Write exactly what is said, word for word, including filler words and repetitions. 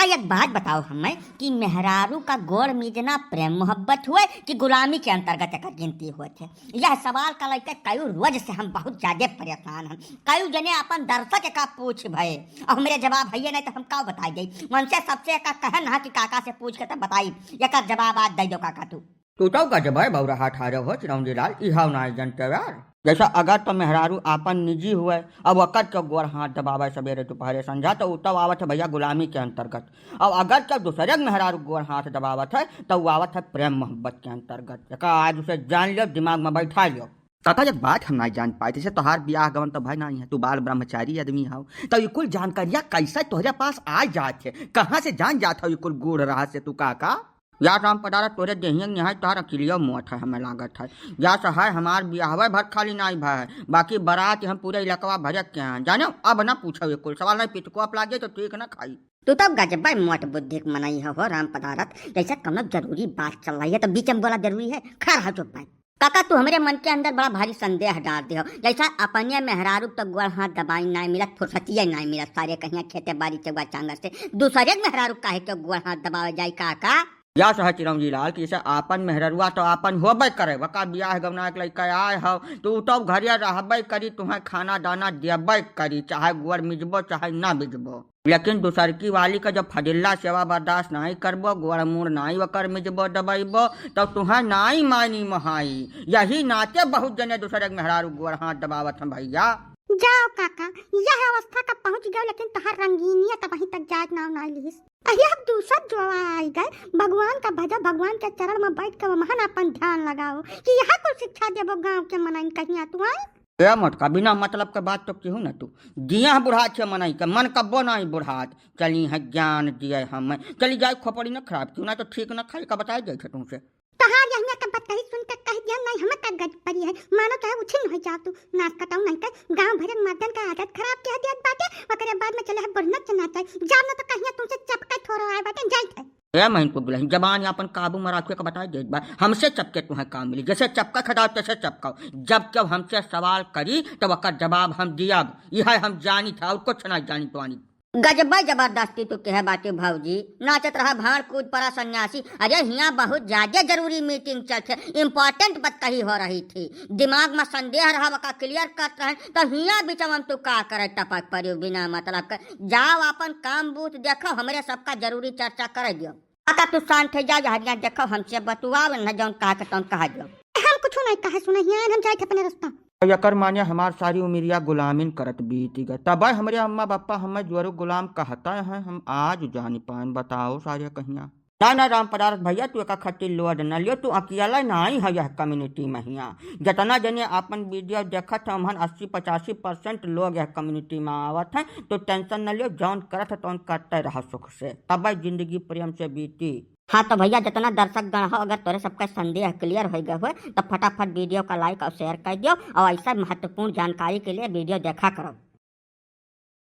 एक बात बताओ हमें कि मेहरारू का गोड़ मीजना प्रेम मोहब्बत हुए कि गुलामी के अंतर्गत एकर गिनती होत है? यह सवाल का लेके कई रोज से हम बहुत ज्यादा परेशान हैं। कई जने अपन दर्शक का पूछ भए, और हमरे जवाब है नहीं तो हम का बताई जाई? उनसे सबसे का कहन है कि काका से पूछ के तब बताई, एकर जवाब आज दे दो काका तू। तू तो गजबे बौरा हाथ हारे हो चिरौंजी लाल, इहाव नाई जनते यार। जैसा अगर तो मेहरारू आपन निजी हुए, अब ओकर के गोड़ हाथ दबावे सबेरे दोपहरे संझा, तो उ तो आवत है भैया गुलामी के अंतर्गत। अब अगर के दूसरे के मेहरारू गोड़ हाथ दबावत है, तो उ आवत है प्रेम मोहब्बत के अंतर्गत। एका आज उसे जान लियो, दिमाग में बैठा लियो। काका, एक बात हम नाई जान पाए, जैसे तोहार बियाह गवन तो भाई नाई है, तू बाल ब्रह्मचारी आदमी हो, तो ये कुल जानकारियाँ कैसे तोहरे पास आ जात है, कहाँ से जान जात हो ये कुल गूढ़ रहस्य तू काका? या राम पदारा तोरे देहिया निहाय तोहार अकिलियो मोट है, हमें लागत है। या सहाय हमार बियाहवे भर खाली नाई भय है, बाकी बारात हम पूरे इलाकवा भरे के हैं। जाने अब ना पूछो ये कुल सवाल, नहीं पिटको आप लागे तो ठीक ना खाई। तू तो गजबे मोट बुद्धि के मनई हो, हो राम पदारथ, जैसे कौनो जरूरी बात चल रही है तो बीच में बोला जरूरी है? खैर हो चुप भाई। काका, तू हमरे मन के अंदर बड़ा भारी संदेह डाल दे हो। जैसा अपने मेहरारू तो गोड़ हाथ दबाई नाई मिलत, फुर्सतिये नाई मिलत, सारे कहिया खेते बाड़ी चौवा चांगर से दूसरे के मेहरारू काहे के गोड़ हाथ दबावे जाई काका? या सह चिरौंजी लाल कि जैसे आपन मेहररुआ तो आपन होबे करे, वका बियाह गवना के लइका आए हो, तो उ तो घरिया रहबे करी, तुम्हें खाना दाना देबे करी, चाहे गोड़ मिजबो चाहे ना मिजबो। लेकिन दूसरकी वाली का जब फजिल्ला सेवा बर्दाश्त नाई करबो, गोड़ मुड़ नाई वकर मिजबो दबइबो, तो तुहें नाई मानी मोहाई। यही नाते बहुत जने दूसरे के मेहरारू गोड़ हाथ दबावत हैं भैया। जाओ काका, यह अवस्था का पहुँच गयो, लेकिन तोहार रंगीनिया तब वहीं तक जात नाव नाई लिहिस। अरे अब दूसर जोड़ा आई गए, भगवान का भजा, भगवान के चरण में बैठ के वमहन अपन ध्यान लगाओ कि यह कुल शिक्षा देबो गाँव के मनइन कहिया तू आई। ए मोटका, बिना मतलब के बात तो केहू न तू। दिया बुढ़ात छे मनई के, मन कब्बो नाई बुढ़ात। चली है ज्ञान दिए हम। चली जाए खोपड़ी न खराब, क्यों ना तो ठीक न खाए का बताए जाए छे तुमसे। तोहार यहिया के बात कही सुन के कह दिया, नहीं हमें का गज परी है। मानो चाहे उछिन हो जाओ तू, नाश कटाऊ नहीं कर, गाँव भरे मर्दन का आदत खराब कह दियत बाटे, ओकरे बाद में चले है बुढ़नक के नाचे। जाब न तो कहिया तुमसे चपके थोड़ो आए बाटे, जाइत है। ए महीन को दुल्हन, जबान आपन काबू में राखे के बताई देत बा, हमसे चपके तुहें का मिली, जैसे चपका खटाओ तैसे चपकाओ। जब केहू हमसे सवाल करी तब ओकर जवाब हम दियब, यह हम जानी था और कुछ ना जानी तो आनी। गजबा जबरदस्ती तू कहे बाटे भौजी, नाचत रहा भाड़ कूद परा सन्यासी। अरे हियाँ बहुत ज्यादा जरूरी मीटिंग चलत है, इम्पोर्टेंट बात कही हो रही थी, दिमाग में संदेह रहा वका क्लियर करत रहन, तो हियाँ बीच में तू का करे टपक पड़ियो बिना मतलब के। जाओ अपन काम बूत देखो, हमरे सबका जरूरी चर्चा करे दियो। काका तू शांत हो जा, हरिया देखो हमसे बतुआव न, जौन कहा के तौन कहा दियो। हम कुछ नहीं कहे सुने हियाँ, हम जाए थे अपने रास्ता। एकर माने हमार सारी उमिरिया गुलामिन करत बीत गए, तब हमरे अम्मा बापा हमें जोरू गुलाम कहता है, हम आज जान पाएन, बताओ सारे कहिया। ना ना राम पदारथ भैया, तू एका खातिर लोड न लियो, तू अकेला नाई है यह कम्युनिटी में हियाँ। जितना जने अपन वीडियो देखत है, हमहन अस्सी पचासी परसेंट लोग यह कम्युनिटी में आवत है, तो टेंशन न लियो, जौन करत है तौन करते रहो सुख से, तब जिंदगी प्रेम से बीती। हाँ तो भैया, जितना दर्शक गण हो, अगर तोरे सबका संदेह क्लियर हो गए हो तो फटाफट वीडियो का लाइक और शेयर कर दियो, और ऐसा महत्वपूर्ण जानकारी के लिए वीडियो देखा करो।